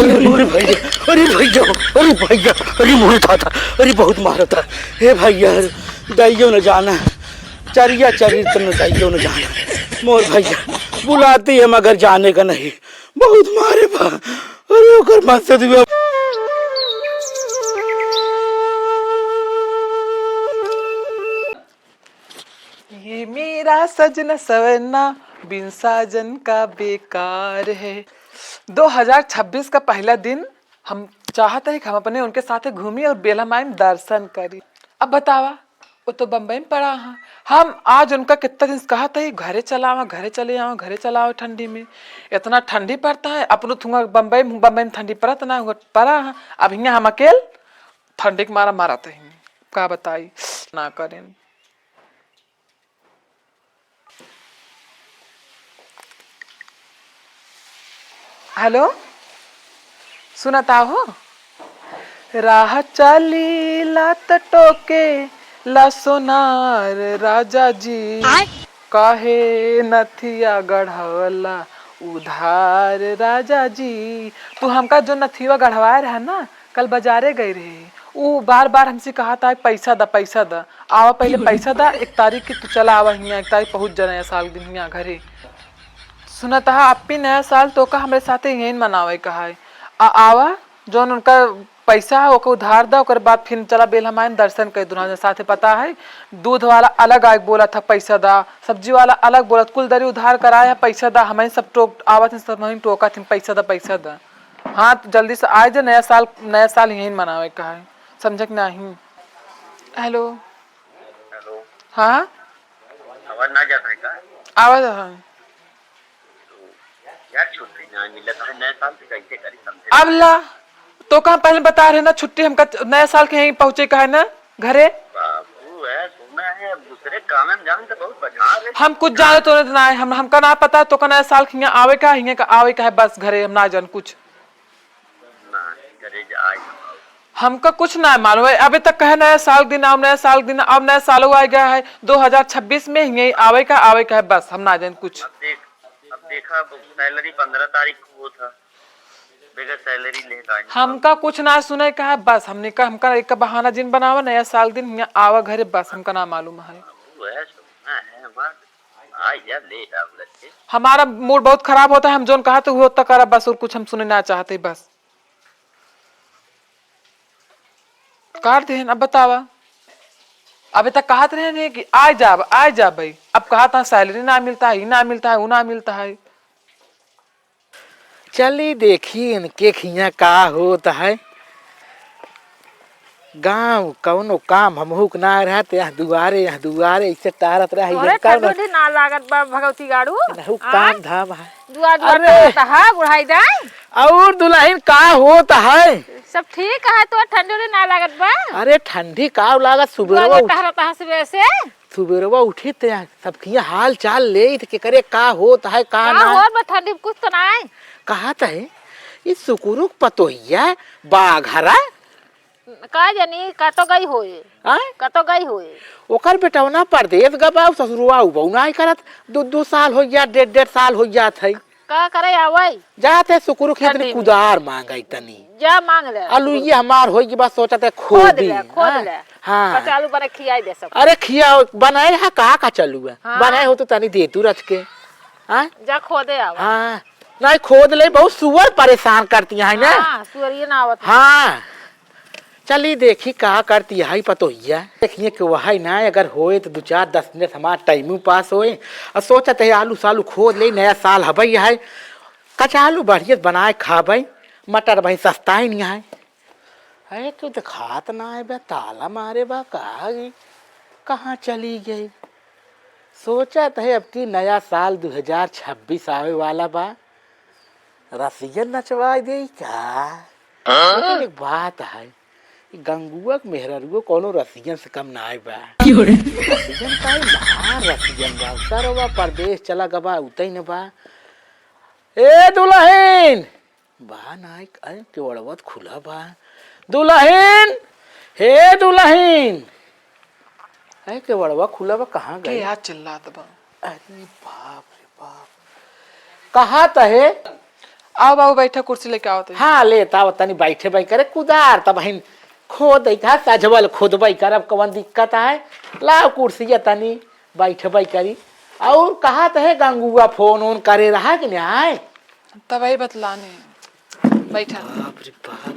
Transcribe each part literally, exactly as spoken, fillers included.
अरे भैया, अरे भैया, अरे भैया, अरे मोरे दादा, अरे बहुत मारता। हे भैया, दाइयो न जाना, चरिया चरित्र न दाइयो न जाना। मोर भैया बुलाती है मगर जाने का नहीं, बहुत मारे बा। अरे ओकर मत से दुआ। ये मेरा सजना सवरना बिन साजन का बेकार है। दो हज़ार छब्बीस का पहला दिन, हम चाहत है कि हम अपने उनके साथे घूमी और बेल्हा माई में दर्शन करी। अब बतावा, वो तो बम्बई में पड़ा है। हम आज उनका कितना दिन से कहत है, "घरे चला आवा, घरे चले आवा, घरे चला आवा ठंडी में। इतना ठंडी पड़ता है, अपनो थुआ बम्बई में, बम्बई में ठंडी पड़त ना, हुआ पड़ा है। अब हियाँ हम अकेल ठंडी के मारा मारत है, का बताई, ना करें।" हेलो, सुनत हो? राह चाली लात टोके ला सोनार राजा जी, आय। काहे नथिया गढ़वला उधार राजा जी। तू हमका जो नथिया गढ़वाए रहा ना, कल बाजारे गई रही, ऊ बार बार हमसे कहत है, "पैसा दा, पैसा दा।" आवा पहले पैसा दा, एक तारीख के तू चला आवा हियाँ, एक तारीख पहुँच जा नया साल दिन हियाँ घरे। सुनत हा, अप्पी नया साल तोका हमरे साथे यहीं मनावे का है। आ, आवा, जौन उनका पैसा है, ओके उधार दा, ओकर बाद फिर चला बेल्हा माई में दर्शन कर दुल्हन साथे। पता है, दूध वाला अलग आके बोलत है, "पैसा दा", सब्जी वाला अलग बोलत, "कुल दरी उधार कराए है, पैसा दा", हमहीं सब टोक, आवत हैं, सब हमहीं टोकत हैं, "पैसा दा, पैसा दा।" हाँ, तो जल्दी से आए जे, नया साल, नया साल यहीं मनावे का है, समझे कि नहीं? हेलो। हेलो। हाँ? आवाज ना जात है का? आवाज है। तो यार, छुट्टी ना मिलत है, नया साल पे कैसे करी, समझे? अब ला, तो कहाँ पहले बता रहे ना, छुट्टी हमका नया साल के यहीं पहुँचे का है ना, घरे। बाबू है, सुना है, अब दूसरे काम में जान तो बहुत बजा रहे। हम कुछ जाने तो ना है, हम, हमका ना पता है, तो का नया साल के हियाँ आवे का, हियाँ का आवे का है, बस घरे हम ना जान कुछ। ना, घरे जा, आई हम। हमका कुछ ना मालूम है, अबे तक कहे नया साल दिन आओ, नया साल दिन आओ, अब नया साल आ गया है, दो हज़ार छब्बीस में हियाँ आवे का, आवे का है, बस हम ना जान कुछ। अब देख, अब देखा, अब सैलरी पन्द्रह तारीख को वो था, बगैर सैलरी लेके आए। हमका कुछ ना सुने का है, बस हमने का, हमका एक बहाना जिन बनावा, नया साल दिन हियाँ आवा घरे, बस हमका ना मालूम है। वो है, सुनना है, हमार, आ जा, ले आओ, लड़के। हमारा मूड बहुत खराब होता है, हम जौन कहा तो वो तो करा बस, और कुछ हम सुने ना चाहते बस। काट देहन, अब बतावा। अबे तक कहत रहे ने कि आ जाब, आ जाब भाई। अब कहत है सैलरी ना मिलता है, ई ना मिलता है, वो ना मिलता है। चली देखी इनके खिया का होत है। गाँव कौनो काम हमहू के ना रहत, यहाँ दुआरे, यहाँ दुआरे, ऐसे टहरत रह, तोहरे इनका ठंडी ना उठी ना लागत बा, भगवती गाड़ू। नहु आय? काम धाम है। दुआ, दुआ अरे! करत है, बुढ़ाई जाए। और दुल्हन का होत है? सब ठीक है, तो ठंडी उठी ना लागत बा? अरे ठंडी का लागत, दुआ, सुबेरवा दुआ उठ-, टहरत है सुबह से। सुबेरवा उठी ते सबकिया हाल चाल ले, त के करे का होत है, का का ना? होत बा ठंडी में, कुछ तो ना है। कहत है, ई सुकुरुक पतोहिया बाघरा का जानी, कतो गई होए। आय? कतो गई होए। ओकर बेटवना परदेस गबा, ससुरवा उबऊ नाय करत। दो, दो साल होइ जात, डेढ़, डेढ़ साल होइ जात है। का करे आवई? जात है सुकुरु खेत ठंडी में में। कुदार मांगई तनी। जा मांग ले। आलू ये हमार होइ गई बा, सोचत है खोद खोदी। ले, खोद हाँ? ले। हाँ। कचालू बने खियाई दे सब। अरे खिया बनाए हा, का कचालू है? हाँ। बनाए हो तो तनी दे तू रच के। हाँ? जा खोदे आवा। हाँ। नहीं खोद ले, बहुत सुअर परेशान करती है ना। हाँ, सुअरिये ना आवत है। हाँ। चली देखी का करती है पतोहिया। देखिए कि वही ना, अगर होए तो दो चार दस मिनट हमार टाइम पास होए। और सोचत है आलू सालू खोद ले, नया साल हबई है, कचालू बढ़िया से बनाए खाबई। मटर वही सस्ता ही नहीं है। अरे तू दिखात ना है बे, ताला मारे बा, कहाँ गई? कहाँ चली गई? सोचत है अब की नया साल दो हज़ार छब्बीस आवे वाला बा, रसियन नचवाई देई का? हाँ? लेकिन एक बात है, ई गंगुआ के मेहररुओ कौनो रसियन से कम ना आए बा। क्यों रे? रसियन का ही महान रसियन बा। सरवा परदेस चला गबा, उतई न बा। ए दुलहिन! बा ना, अरे केवड़वा त खुला बा। दुलहिन! हे दुलहिन! अरे केवड़वा खुला बा, कहाँ के गई? यार चिल्लात बा? अरे बाप रे बाप। कहा त है? आओ बाबू, बैठा, कुर्सी लेके आओ तो। हाँ, ले ताव तनी बैठे बाई करे कुदार, तब हिन खोद दई था, सजवल खोदबई करब, कवन दिक्कत है? लाओ कुर्सिया तनी बैठे बाई करी। और कहा तो है गंगुआ फोन ओन करे रहा कि नहीं आए? तब ही बतलाने। बैठा। बाप रे बाप।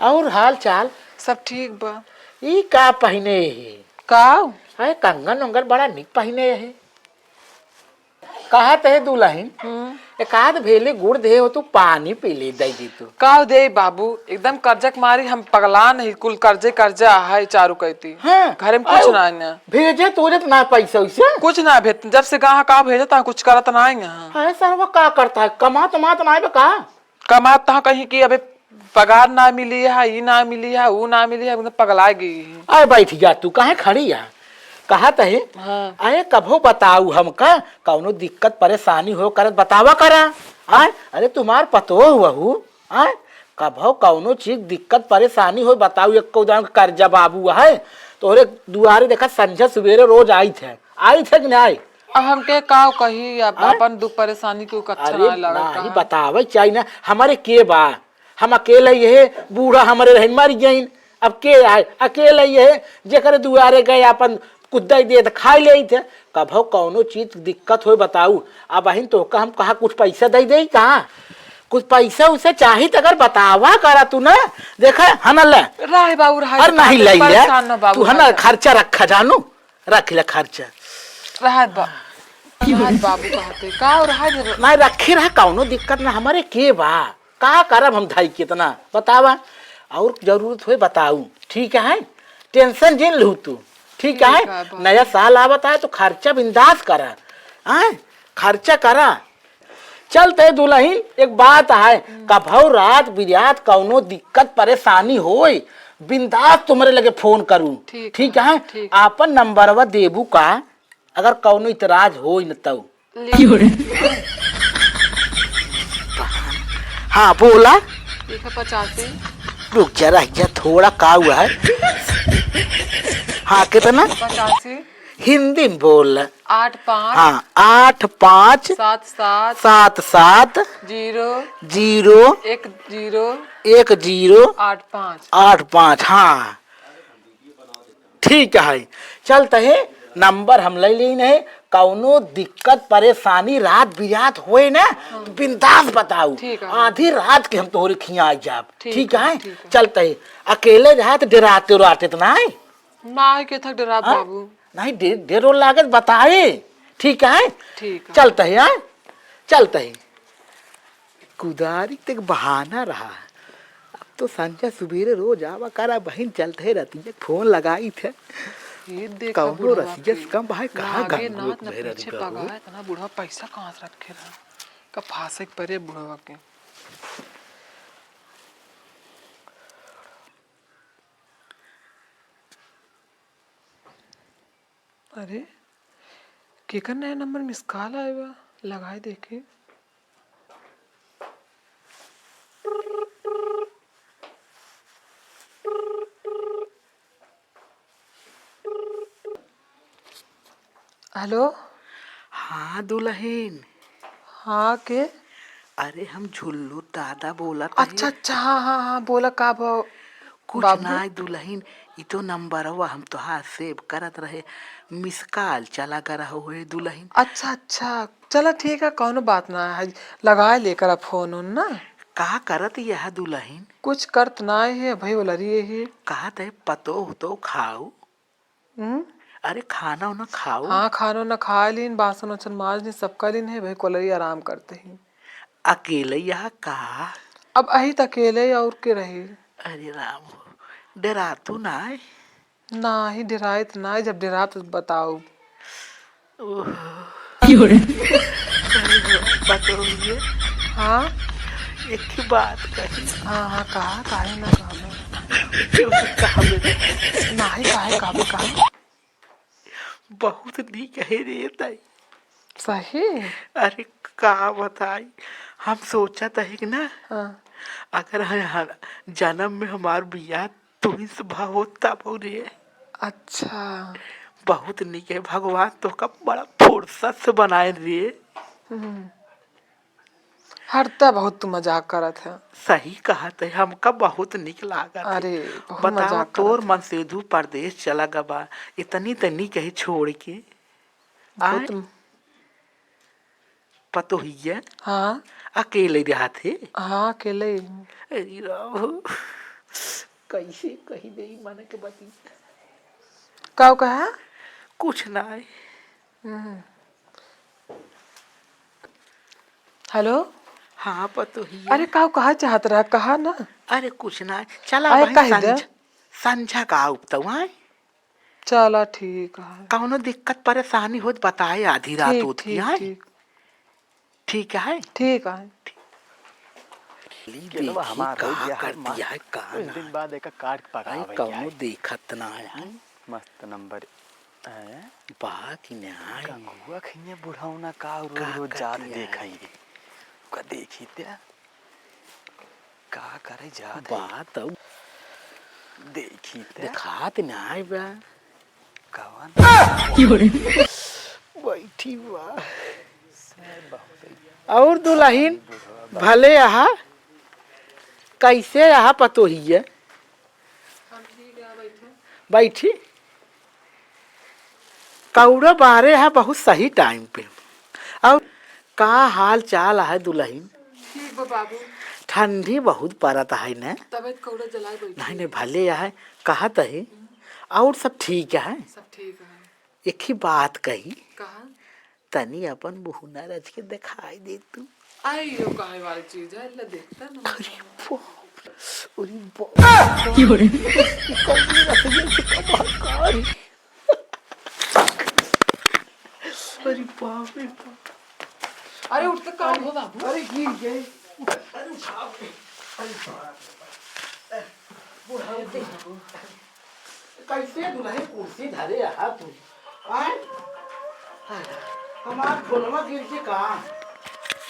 और हाल चाल? सब ठीक बा। ई का पहिने है? का? अरे कंगन उंगन बड़ा निक पहिने है। कहत है दुलहिन, हम्म। एकाध भेली गुड़ दे हो, तू पानी पी ले, दे दी तू। का दे बाबू, एकदम कर्जा के मारी हम पगला नहीं, कुल कर्जे कर्जा है चारू कैती। हाँ, घरे में कुछ आउ ना है। भेजे तोरे तो ना पैसा वैसे। कुछ ना भेज, जब से गाह का भेजत है, कुछ करत ना है। हाँ, सरवा का करता है, कमात मात ना है का? कमात तहाँ कहीं कि अबे पगार ना मिली है, ई ना मिली है, ऊ ना मिली है, एकदम पगला गई है। अरे बैठ जा तू, काहे खड़ी है? कहत है, हाँ। अरे कभो बताऊ हमका, कौनो दिक्कत परेशानी हो करत बतावा करा। आय, अरे तुम्हार पतोह वहू, आय, कभो कौनो चीज दिक्कत परेशानी हो बताऊ, एक उदाहरण कर्जा बाबू है, तोहरे दुआरे देखा संझा सुबेरे रोज आई थे, आई थे कि नहीं आई? अब हमके का कही, अब आय? अपन दुख परेशानी के कच्छा अरे ना लगा नाही कहा। बतावे चाहिए ना, हमारे के बा, हम अकेले यहे बूढ़ा हमरे रहन मर गइन। अब के आए? अकेले यहे जेकरे दुआरे गए आपन कुछ दे दे त खाई लेइत है। कभो कौनो चीज दिक्कत होए बताऊ। अब अहिन तोहका हम कहा कुछ पैसा दे दे कहा? कुछ पैसा उसे चाही त अगर बतावा करा तू ना। देखा हन ले। रहे बाबू, रहे अरे दे, नहीं काहे ले ले। परेशान न बाबू, तू हन रहे दे। खर्चा रखा जानू। रख ले खर्चा। रहे बा-, रहे बाबू कहते, का और रहे दे। नहीं रखे रहा कौनो दिक्कत ना हमारे के बा। का करब हम धाई कितना? बतावा। और जरूरत होए बताऊ, ठीक है? टेंशन जिन लू तू, ठीक ठीक है? है बा। नया साल आवत है तो खर्चा बिंदास करा, हैं? खर्चा करा। चलते दुलहिन, एक बात है, हम्म। कभौ रात बिरात कौनो दिक्कत परेशानी होए, बिंदास तुम्हरे लगे फोन करू, ठीक ठीक है? है, ठीक। आपन नंबरवा देबू का? अगर कौनो इतराज होई न तौ। लिख। हाँ, बोला। लिखा पचासी। रुक जा, रह जा, थोड़ा का हुआ है? हाँ, कितना? पचासी। हिंदी में बोल। आठ पाँच। हाँ, आठ पाँच। सात सात। सात सात। जीरो। जीरो। एक जीरो। एक जीरो। आठ पाँच। आठ पाँच, हाँ। ठीक है, चलत है, नंबर हम ले लीन है, कौनो दिक्कत परेशानी रात बिरात होए ना, हाँ। तो बिंदास बताऊ, ठीक है। आधी रात के हम तोहरे खियाँ आ जाब, ठीक ठीक है, है? ठीक है। चलत है, अकेले रहा तो डराते उराते तो ना है? ना है, के थक डराब हाँ? बाबू। नहीं, डे-, डरो लागत बताए, ठीक है? ठीक है। चलत है, हाँ? चलत है। कुदारी तक बहाना रहा। अब तो संझा सुबेरे रोज आवा करा बहिन, चलत है रतिया फोन लगाइत है। ये देखा कौनो बुढ़वा रसिया के। से कम भाई, कहाँ लागे गंगू नाथ एक न मेहरा पीछे रुका हो? पगा, इतना बुढ़वा पैसा कहाँ से रखे रहा? का फांसे के परे बुढ़वा के। अरे, केकर नया नंबर मिस कॉल आए बा? लगाए देखी। हेलो। हाँ दुलहिन। हाँ, के? अरे, हम झुल्लू दादा बोलत अच्छा, हई। अच्छा, हाँ, हाँ, हाँ, बोला, का भा-, कुछ बाबू? नाय दुलहिन, ई तो नंबरवा हम तोहार सेव करत रहे, मिस कॉल चला गवा रहो हे दुलहिन। अच्छा, अच्छा, चला ठीक है, कौनो बात ना है, लगाए लेकर अब फोन उन ना। का करत यह दुलहिन? कुछ करत ना है भाई, बोला रही है। कहत है पतोह तो खाऊ। हम्म? अरे खाना उना खाओ। हाँ, खाना उना खा लीन, बासन वासन माज लीन, सब कर लीन है, भाई कोलरी आराम करते ही। अकेले यहाँ का? अब अही त अकेले ही, और के रही? अरे राम हो, डरातू ना है? ना ही डराइत ना है, जब डरात बताओ। ओहो। की हो रे? पतोहिए। हाँ? एक ही बात कही। हाँ, हाँ, कहा, काहे ना कहबे? क्यों कहबे? नाही, काहे कहबे, कहा? बहुत नीक है रे ताई। सही? अरे, का बताई, हम सोचत है कि ना, हाँ। अगर ह-, ह-, जन्म में हमार बियाह तू ही से भा होत तब हो रे। अच्छा। बहुत नीक है, भगवान तोहका बड़ा फुर्सत से बनाए रे। हम्म। हटता, बहुत तू मजाक करत है। सही कहत है, हमका बहुत निक लागत है। अरे, बहुत बतावा, मजाक तोर करत है। मनसेधू परदेस चला गबा, इतनी तनी कही छोड़ के। बहुत आय? म- पतोहिया? हाँ। अकेले रहत है? हाँ, अकेले। अरे राम, कैसे कही देई मन के बतिया? का कहा? कुछ ना है। हम्म। हेलो? हाँ, पतोहिया। अरे, का कहा चाहत रहा? कहा ना। अरे, कुछ ना। चला अरे, बहिन, कह दे। संझ-, संझा का उपतवा है? चला, ठीक है। कौनो दिक्कत परेशानी होत बताए आधी रात ठीक, होत की ठीक, आए। ठीक। ठीक है? ठीक है। ली केलवा देखी हमार का हो गया है, कर दिया है, का कुछ ना। दिन बाद एका काट के पकावे के कौनो है। देखत ना है, हैं? मस्त नंबर है। बा कि ना है? गंगुआ खइया बुढ़ौना का रोज का रोज कर जात दिया है? देखाई रे। का देखी त्या? का करे जात है? बा तब। देखी त्या? देखात ना है बा। कवन? बैठी बा। और दुलहिन भले अहा, कैसे अहा पतोहिया? बैठी। कौड़ो बारे है बहुत सही टाइम पे। और का हाल चाल है दुलहिन? ठीक बा बाबू। ठंडी बहुत परत है न? तबीयत कौड़ो जलाए बैठी नहीं, नहीं, है। भले है, कहत है। और सब ठीक है? सब ठीक है। एक ही बात कही। कहा? तनी अपन मुहना रच के दिखाई दे तू। आई यो काहे वाली चीज है, ले देखता ना। अरे बाप रे, अरे बाप रे। कौन रसगुल्ले से कमाल कारी। अरे बाप रे बाप। अरे उठ के काम हो बाबू। अरे गिर गए। अरे उठाओ। अरे बाप रे बाप। बुढ़ाऊ कैसे दुलहिन कुर्सी धरे अहा तू? आय? हमार फोनवा गिर के का?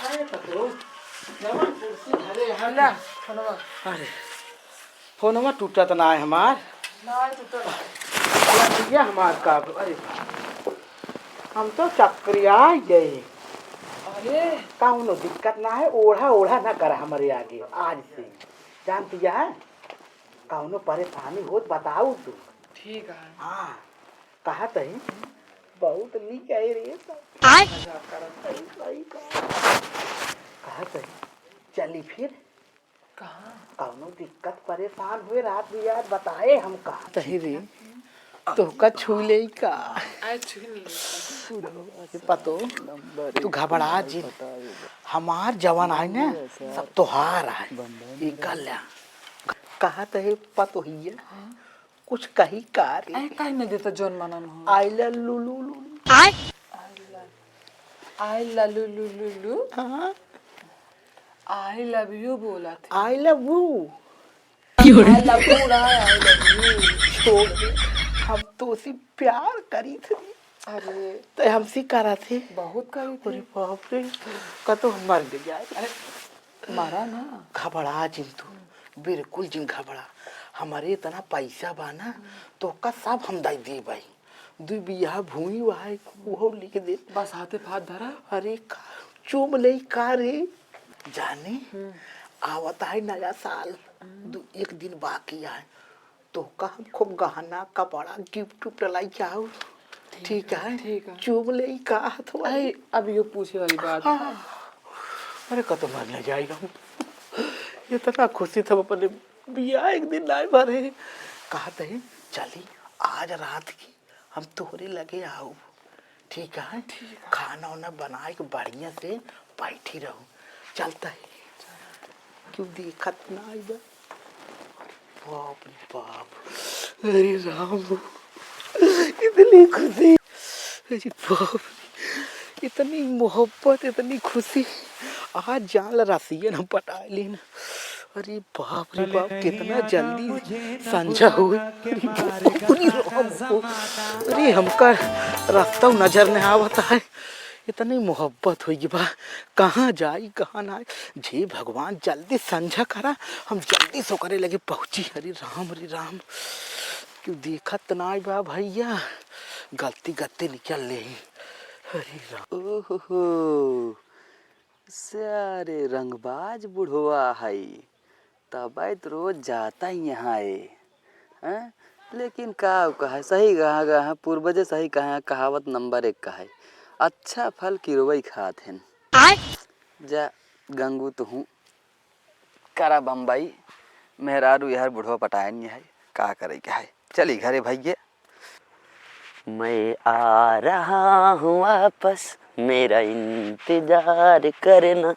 अरे पतोह, जवन कुर्सी धरे अहा ला, तू। फोनवा। अरे, फोनवा टूटत ना है हमार। ना, टूटत ना है। लगिया हमार का, अरे, हम तो चक्रिया गए। अरे। कौनो दिक्कत ना है, ओढ़ा, ओढ़ा ना कर हमरे आगे, आज से। जानती है? कौनो परेशानी होत बताऊ तू। ठीक है। हाँ, कहत ही, बहुत नीक है रे सब। आय। मजाक करत है, सही कहा। कहत ही, चली फिर। कहाँ? कौनो दिक्कत परेशान हुए रात बिरात बताए हमका। तही रे, तोहका छू लेई का? आय, छू नहीं लेई। अरे पतो, तू घबरा जिन। हमार जवन आय ना, सब तोहार आय। ई कर ल्या। कहत ही पतोहिया, हाँ। कुछ कही का रे? अरे, काहे न देता जौन मना न हो। I love लू, लू, लू, लू। आय? I love, I love लू, लू, लू, लू। हाँ। I love you बोला थे। I love you। I love you ना, I love you। छोड़ दे, हम तोसे प्यार करी थे। अरे। ते हमसे करा थे। बहुत करी थे। अरे बाप रे, का तो हम मर गए। अरे, मरा ना। घबरा जिन तू, बिल्कुल जिन घबरा। हमरे इतना पैसा बा ना, तोहका सब हम दे देबे। दुई बीघा भूमि बा, उहो लिख दे। बस हाथे पे हाथ धरा। अरे का, चूम लेई का रे? जाने, हम्म। आवत है नया साल, हम्म। दू, एक दिन बाकी है। तोहका हम खूब गहना, कपड़ा, gift उफ्ट लाई के आऊ। ठीक ठीक है, है? ठीक है। चूम लेई का हथवा? अरे, अब यो पूछे वाली बात है। हाँ। अरे, कतो मर न जाई हम। इतना खुशी था अपने बियाह एक दिन नाय भरे। कहत ही, चली, आज रात की हम तोहरे लगे आऊ। ठीक है? ठीक है। खाना उना बनाए के बढ़िया से बैठी रहू। चलता है। क्यों देखत ना आई बा? बाप रे बाप। अरे राम, इतनी खुशी। अरे बाप रे, इतनी मोहब्बत, इतनी खुशी। आज जाल रसियन हम पटा लेन। अरे बाप रे बाप, कितना जल्दी संझा हुई। अरे बाप रे राम हो। अरे हमका रास्ता नजर नहीं आवता है। इतनी मोहब्बत होई बा, कहाँ जाई, कहाँ ना आई। जे भगवान जल्दी संझा करा, हम जल्दी से ओकरे लगे पहुँची। हरे राम, हरे राम, क्यों देखत ना आई बा भैया, गलती गलती निकल ले। हरे राम, ओहो हो, सारे रंगबाज बुढ़वा है, तबे तो रोज जाता ही यहाँ है। हैं? लेकिन का कहे, सही कहा गया है, पूर्वजे सही कहा है, कहावत नंबर एक का है, "अच्छा फल किरवई खात हैं।" आय? जा गंगू, तुहूँ करा बम्बई, मेहरारू यार बुढ़वा पटाए नहीं है, का करे के है। चली घरे भैया। मैं आ रहा हूँ वापस, मेरा इंतजार करना।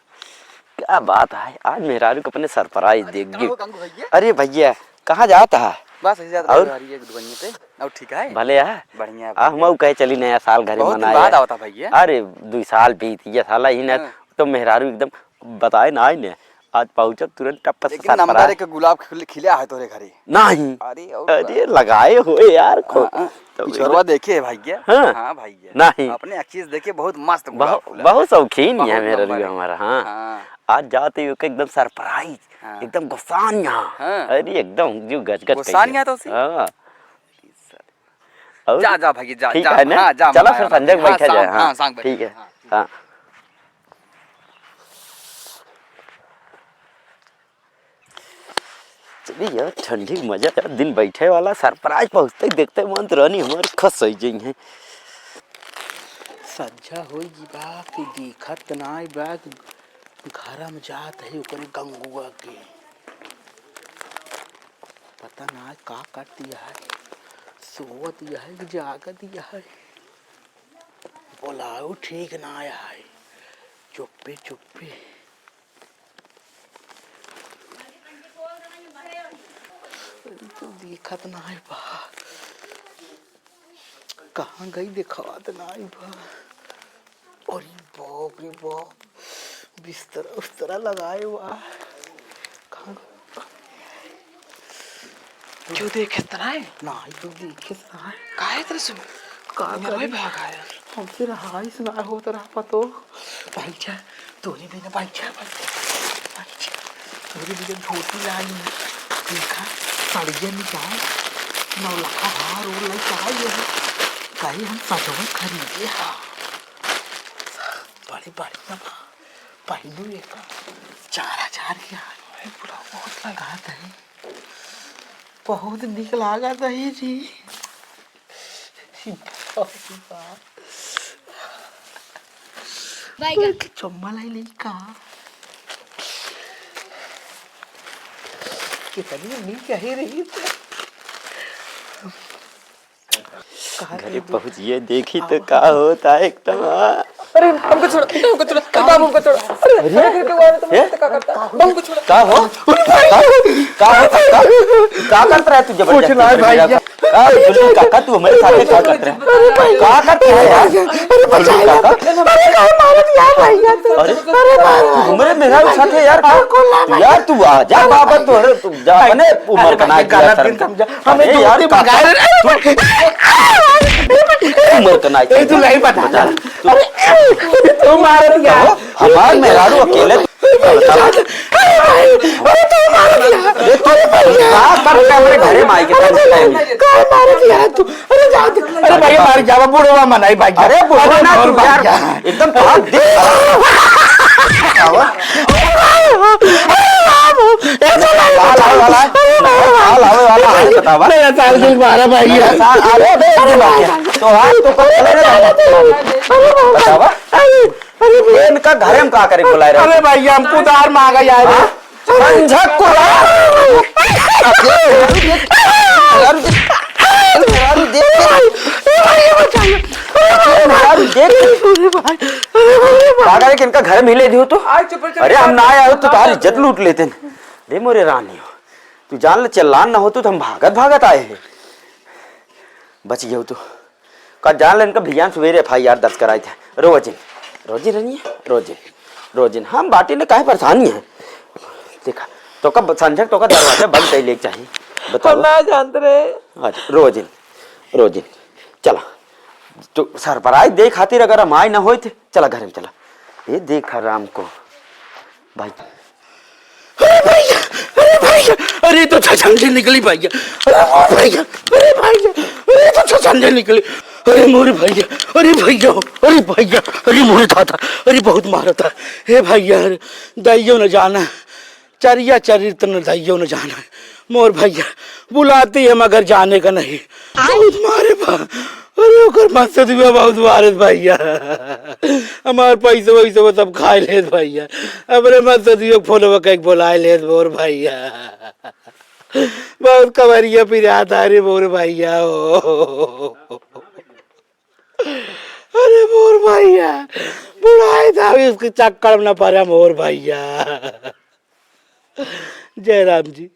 क्या बात है, आज मेहरारू को अपने सरप्राइज अरे, देख कहाँ गए। हो गंगू भैया? अरे भैया, कहाँ जाता है? बस ऐसे जाता और? है, एक दुकान पे। और ठीक है? भले है? बढ़िया है आ, भैया। हम कहे चली नया साल घरे बहुत दिन मनाए। बाद आवता भैया। अरे, दुई साल बीत गया साला ही ना, हाँ। तो मेहरारू एकदम बताए ना आई ने, आज पहुँचब तुरंत टप से लेकिन सरप्राइज। नंबर एक गुलाब खिल-, खिला है तोरे घरे। नहीं। अरे और अरे, का? लगाए हुए यार को। हाँ, हाँ। तो पिछोरवा एकदम देखे है भैया। हाँ। हाँ भैया। नहीं। अपने अखिए से देखे, बहुत मस्त गुलाब बहु-, फूला। बहुत शौकीन है बहुत मेरा नंबर भी एक। हमारा, हाँ। हाँ। आज जाते ही ओके एकदम सरप्राइज, हाँ। एकदम गुस्सान यहाँ। हाँ। अरे एकदम जो गजगज गुस्सान कइले। यहाँ तो उसी? हाँ। और? जा, जा भैया, जा, ठीक जा, है ना? हाँ, जा, चला मम्मा, फिर हाँ, संजय हाँ, बैठा जाए, शाम, हाँ, हाँ, शाम बैठा ठीक है, जाए, हाँ। हाँ। चली यार, ठंडी के मजा यार, दिन बैठे वाला, सरप्राइज पहुँचते ही देखते मन तो रहनी हमारे खस हो जाई है। संझा होई गई बा कि दिखत नाई बा कि घर में जात है ओकरे गंगुआ के। पता ना का करत है, सोवत है कि जागत है। बोलाओ ठीक ना है, चुप्पे चुप्पे। अरे तो दिखत ना है बा, कहाँ गई, दिखात ना है बा। अरे बाप रे बाप, बिस्तरा उस्तरा लगाए हुआ। कहाँ क्यों देखे इतना है? ना, क्यों देखे इतना है? काहे तरह से? का मेरा करे? भाई भाग आया। हमसे रहाइश ना होत रहा पतो। भाई जा, तोरे बिना भाई जा, भाई जा। भाई जा, तोरे बिना झोटी लाई। देखा, सड़िया निकाल, नौ लखा हार और लइका आई है। कहीं हम सजवा खरीदे हा। बड़ी बढ़िया बा। पहनू एक चार हजार के हार। अरे बुढ़ा बहुत लगा दही। बहुत निक लागा दही जी। बाप रे बाप। बैगन। चम्मा लाई नहीं का। कितनी नीक है रही तो। कहाँ घरे गई? पहुँचिए, देखी तो का होता है एकदम, हाँ। अरे, हमको छोड़ा, हमको छोड़ा, अरे बाबू, हमको छोड़ा। अरे, अरे, अरे, अरे, अरे, अरे, अरे, का करता? ए? हमको छोड़ा। का हो? अरे भाई! का, का हो? का, का, का करत रहा तू जबरदस्ती कुछ ना मेरे भाई, भैया। का, जुल्ली काका, तू हमारे साथे का करत रहा? अरे भाई! का करत रहा यार? अरे बचाइए! काका? अरे काहे मारत यार भैया तू? अरे, अरे मारो! तू हमारे मेहरारू साथे यार, अरे को ला तू भाई। यार, तू आ जा बाबा, तू, अरे, तू जा, अरे, अपने उम्र अरे का ना भाई, किया गलत शर्म। दिन समझा। हमें अरे यार, दोस्ती काका, मंगाए रहे। तू, अरे, अरे, अरे, उम्र का ना ए, तू किया। नहीं बता। बता। अरे, अरे, तू मारत यार। कहो, हमार मेहरारू अकेले अरे भाई, अरे भाई, अरे तू मार दिया। अरे तू अरे भैया। का कर रहा है हमारे घरे में आई के अरे तंग भैया, करने? का मार दिया तू? अरे जा दे। अरे भैया, मार जावा, बुढ़वा मनाई भाई। अरे बुढ़वा अरे ना मार तू भाई यार, जा। एकदम बहुत दिल खराब। ए तो नहीं काल आवे वाला है। काल आवे वाला है, बतावा। नया साल दिल मारा भाई। नया साल, अरे बे, ये बात है। तो आज तो कल चले ना जाओ। बतावा। अरे, अरे, ये इनका घरे में का करे बुलाए रहे? अरे भैया, हम कुदार मांगा यार। हाँ? संझा कुदार। अरे, अरे, अरे, अरे, देख के। अरे, देख के। का करे कि इनका घरे में ही ले दियो तो? अरे, हम ना आए हो तो तुम्हारी इज्जत लूट लेते हैं। दे मोरे रानी हो। तू जान ले, चिल्लान ना होतू तो हम भागत भागत आए हैं। बच गयो तू। का जान ले इनका भैया सवेरे एफ आई आर दर्ज कराई थे। रोजिन, रोजिन रनिया, रोजिन, रोजिन, हम बाटी ने काहे परेशानी है? देखा, तो का संझा तो का दरवाजा बंद कर ले चाहिए। बताओ। हम ना जानते रहे। अच्छा, रोजिन, रोजिन, चला। तो सरप्राइज दे खातिर अगर हम आए ना होइत, चला घर में चला। ये देख हराम को, भाई। अरे भैया, अरे भैया, अरे तो छछंदे निकली भैया। अरे भैया, अरे भैया, अरे तो छछंदे निकली। अरे मोरे भइया, अरे भइया, अरे भइया, अरे मोरे दादा, अरे बहुत मारत है। हे भइया, अरे दइयो न जाना, चरिया चरित्र न दइयो न जाना। मोर भइया बुलाती है मगर जाने का नहीं। बहुत मारे बा। अरे ओकर मत सदुआ बहुत मारत भइया। हमार पैसा वैसा वो सब खाए लेत भइया। अपने मत सदुआ फोन कइके बुलाए लेत मोर भइया। बहुत कवरिया पिरात है रे मोर भइया हो। अरे मोर भइया, बुढ़ाई था, इसके चक्कर में न पड़ा मोर भइया। जय राम जी।